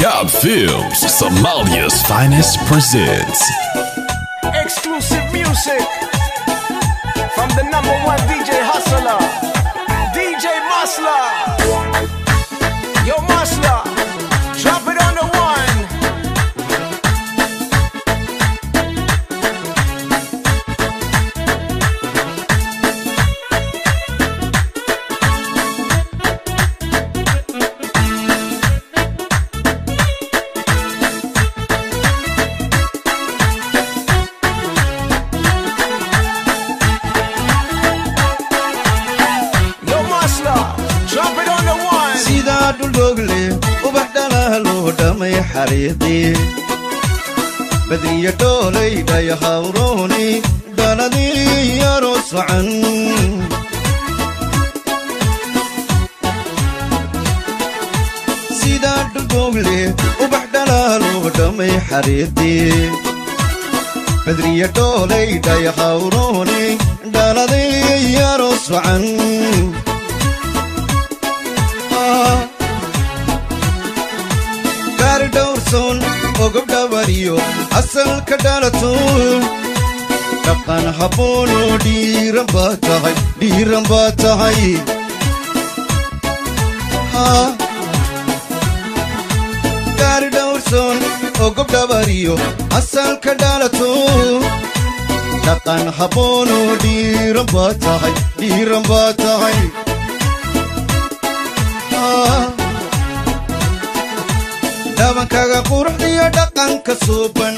Gab Films, Somalia's finest presents exclusive music from the number one DJ Hustler, DJ Masla. Yo Masla, drop it on the one. Badriya dhoolay dhayahawrooni dhaladii aroos wacan sidaa dhuldoogle ubax dhalaaloo dhamay xariirdii badriya dhoolay dhayahawrooni dhaladii aroos wacan gaari dhowrsoon ogob dhawariyo asalka dhalato dhaqan habboonoo dhiiran baa tahay dhiiran baa tahay gaari dhowrsoon ogob dhawariyo asalka dhalato dhaqan habboonoo dhiiran baa tahay dhiiran baa tahay dhabankaga quruxdiyo dhaqanka suuban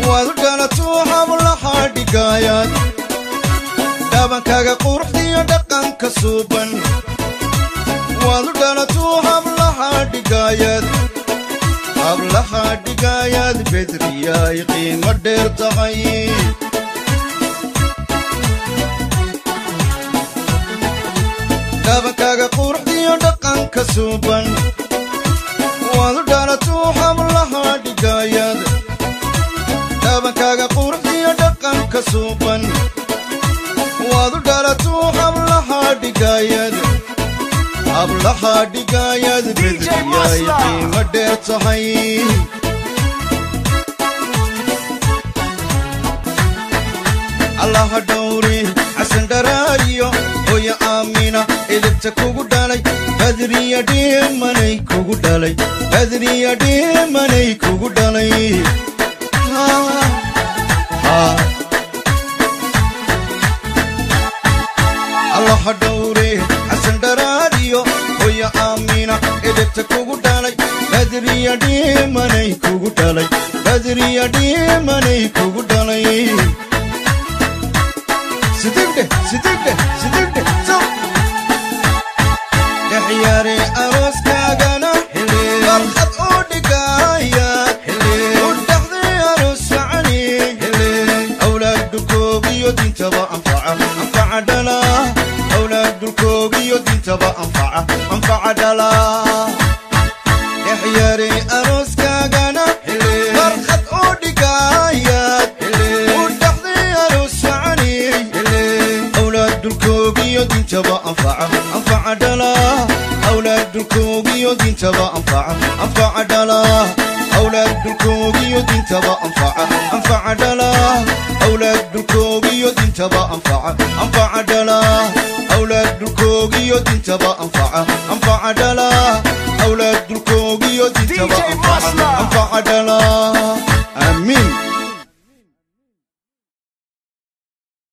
waad u dhalato hablaha dhigaayaad dhabankaga quruxdiyo dhaqanka suuban waad u dhalato hablaha dhigaayaad hablaha dhigaayaad bedriyaay qiimo dheer tahay dhabankaga quruxdiyo dhaqanka suuban waad u dhalato hablaha dhigaayaad dhabankaaga quruxdiyo dhaqanka suuban waad u dhalato hablaha dhigaayaad hablaha dhigaayaad bedriyaay qiimo dheer tahay allaha dhowri xasan dharaariyo hooyo aamina idibta kugu dhalay badriya dhimanay kugu dhalay badriya dhimanay kugu dhalay allaha dhowri xasan dharaariyo hooyo aamina idibta kugu dhalay badriya dhimanay kugu dhalay badriya dhimanay kugu dhalay sidigdhe sidigdhe sidigdhe sow dhexyaare arooskaagana farxad u dhigaayaad u dhaxday aroos wacani awlaad dhulkoogiyo diintaba anfaca anfaca dhala awlaad dhulkoogiyo diintaba anfaca anfaca dhala dhexyaare arooskaagana farxad u dhigaayaad u dhaxday aroos wacani awlaad dhulkoogiyo diintaba anfaca anfaca dhala awlaad dhulkoogiyo diintaba anfaca anfaca dhala awlaad dhulkoogiyo diintaba anfaca anfaca dhala awlaad dhulkoogiyo diintaba anfaca anfaca dhala awlaad dhulkoogiyo diintaba anfaca anfaca dhala awlaad dhulkoogiyo diintaba anfaca anfaca.